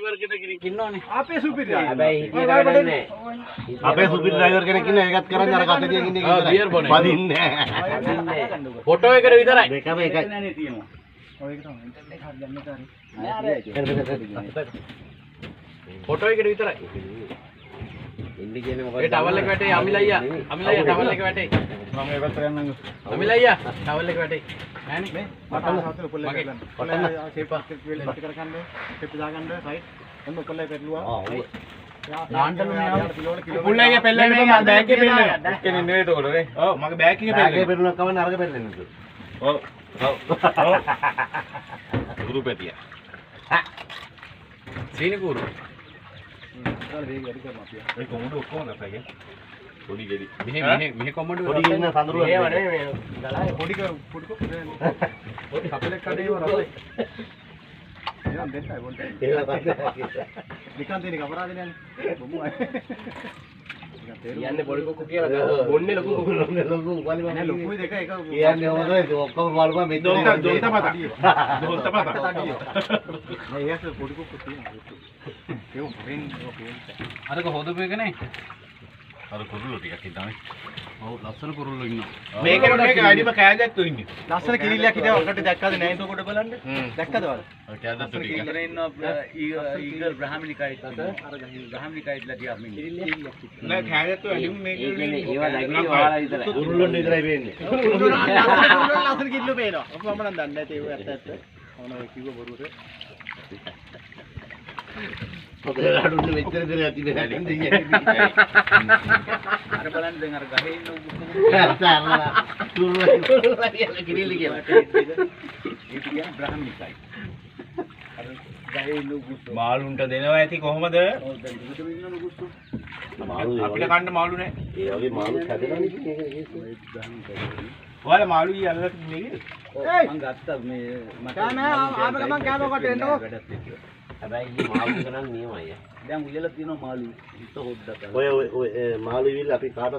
Driver කෙනෙක් ඉන්නවනේ. අපේ සුපිරි. හැබැයි හිටියට වැඩක් නෑ. අපේ සුපිරි ඩ්‍රයිවර් කෙනෙක් ඉන්නවා. ඒකත් කරන්නේ අර කත තියන් ඉන්න එක විතරයි. බියර් බොන එක. පදින්නේ නෑ. ෆොටෝ එකට විතරයි. දෙකම එකයි. නෑ තියෙනවා. ඔය එක තමයි ඉන්ටර්නෙට් එක හරි යන්නේ කාරි. නෑ අර ෆොටෝ එකට විතරයි. ඉන්නේ කියන්නේ මොකද්ද? ඒ ටවල් එක වැටේ අමිල අයියා. අමිල අයියා ටවල් එක වැටේ. මම ඒ පැත්තට යන්නම්. අමිල අයියා ටවල් එක වැටේ. නෑනේ. මේ මට සාතන උපල්ල මගේ. කරගන්න. උපල්ල ෂේප් එක වෙල් පටි කරගන්න. ෂේප් දාගන්න රයිට්. ඔන්න උපල්ල පෙරළුවා. ආ ඔව්. නාන්ටලු නේ ආවේ. උපල්ල එක පෙල්ලෙන්න බෑ මම බෑග් එකේ පෙල්ලෙනවා. එක්කෙනෙක් නෙවෙයි එතකොට නේ. ඔව් මගේ බෑග් එකේ බෑග් එකේ පෙල්ලෙනවා. පෙරළුණක් කවන්නේ අරක පෙරලෙන්නේ නේද? ඔව්. ඔව්. ඔව්. ගුරු පැටියා. සීනි කූරු. වේග වැඩි කරනවා අපි. ඒ කොමුඩ ඔක්කොම රසයි ඈ. පොඩි ගෙඩි. මෙහෙ මෙහෙ මෙහෙ කොම්බඩු පොඩි ගෙන්න සඳරුවක්. එහෙම නෙමෙයි මේ ගලයි. පොඩි පොඩි කො පොඩි කපලෙක් කඩේ රසයි. එහෙනම් දෙන්නයි බොන්න. එහෙම තමයි. නිකන් දෙන එක අපරාධ නෑනේ. බොමු අය. නිකන් තේරුම් කියන්නේ පොඩි කොක්කු කියලා බොන්නේ ලොකු කොක්කු. ලොකු බලමු. නෑ ලොකුයි දෙක එක කියන්නේ හොඳයි ඔක්කොම බලපන් මෙතන. දොන්ත දොන්ත පත. දොන්ත පත. නෑ ඒක පොඩි කොක්කු තියෙනවා. ඒක පෙන් ඒක පෙන්. අරක හොදපු එක නේ. අර කුරුල්ලෝ ටිකක් ඉඳානේ. ඔව් ලස්සන කුරුල්ලෝ ඉන්නවා. මේක මේක වැඩිම කෑදැත්තෝ ඉන්නේ. ලස්සන කිරිල්ලයක් හිටියා ඔකට දැක්කද නෑ එතකොට බලන්න. දැක්කද ඔයාලා? අර කෑදැත්තෝ ටික. එතන ඉන්නවා ඊගල් බ්‍රාහ්මණිකයිත් බ්‍රාහ්මණිකයිත්ලා ටිකක් ඉන්නේ. නෑ කෑදැත්තෝ වැඩිම මේක ඒ කියන්නේ ඒවා දැක්කේ ඔයාලා විතරයි. කුරුල්ලොන් විතරයි පේන්නේ. ලස්සන කිරිල්ලෝ පේනවා. ඔබ මම නම් දන්නේ නැති ඒව ඇත්ත ඇත්ත. මොන ඔය කිව්ව බොරුවට. ඔතන අඩුන්න මෙච්චර දෙයක් ඇති නෑ නේද දෙයියනේ. අර බලන්න දැන් අර ගහේ ඉන්න උගුස්සම කුරුල්ලෝ කිරිල්ල කියලා. ඒක කියන්නේ බ්‍රාහ්මණිකයි. අර ගහේ ඉන්න උගුස්සම. මාළුන්ට දෙනවා ඇති කොහොමද? ඔව් දැන් දිගටම ඉන්න උගුස්සම. මාළු ඒ අපිට වගේ කන්න මාළු නෑ. ඒ වගේ මාළු හැදෙනවනේ ඉතින් ඒක බ්‍රාහ්මණිකයි. ඔයාලා මාළු ඊ අල්ලලා තින්නේ නේද? මං ගත්තා මේ මට කෑම ආව ගමන් කෑම කොට එන්නකෝ. වැඩක් එක්ක. හැබැයි ඊයේ මාළු ටික නම් නියමයි ඈ. දැන් උයලා තියෙනවා මාළු. හිත හොද්දක. ඔය ඔය ඔය මාළු ඉවිල් අපි කාටවත්